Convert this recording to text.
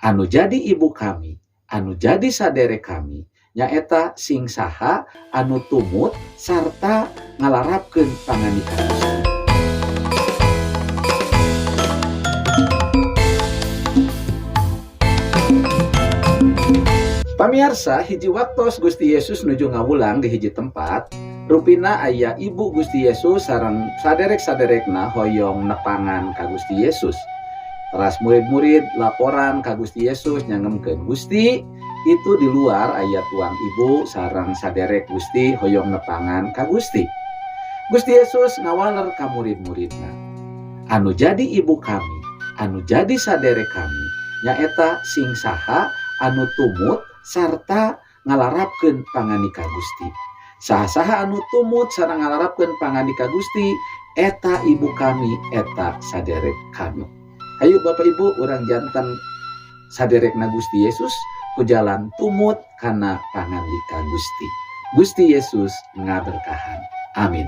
Anu jadi ibu kami, anu jadi saderek kami, nyaeta sing saha anu tumut sarta ngalarapkeun pangandika Gusti. Pamiarsa, hiji waktos Gusti Yesus nuju ngawulang di hiji tempat, rupina aya ibu Gusti Yesus sareng saderek-saderekna hoyong nepangan ka Gusti Yesus. Teras murid-murid laporan ka Gusti Yesus nyangemkeun, Gusti, itu di luar aya tuang ibu sareng saderek Gusti hoyong nepangan ka Gusti. Gusti Yesus ngawaler ka murid-muridna, anu jadi ibu kami, anu jadi saderek kami, nyaeta sing saha anu tumut sarta ngalarapkeun pangandika Gusti. Saha-saha anu tumut sareng ngalarapkeun pangandika Gusti, eta ibu kami, eta saderek kami. Ayo Bapak Ibu, urang janten saderekna Gusti Yesus ku jalan tumut kana pangandika Gusti. Gusti Yesus ngaberkahan. Amin.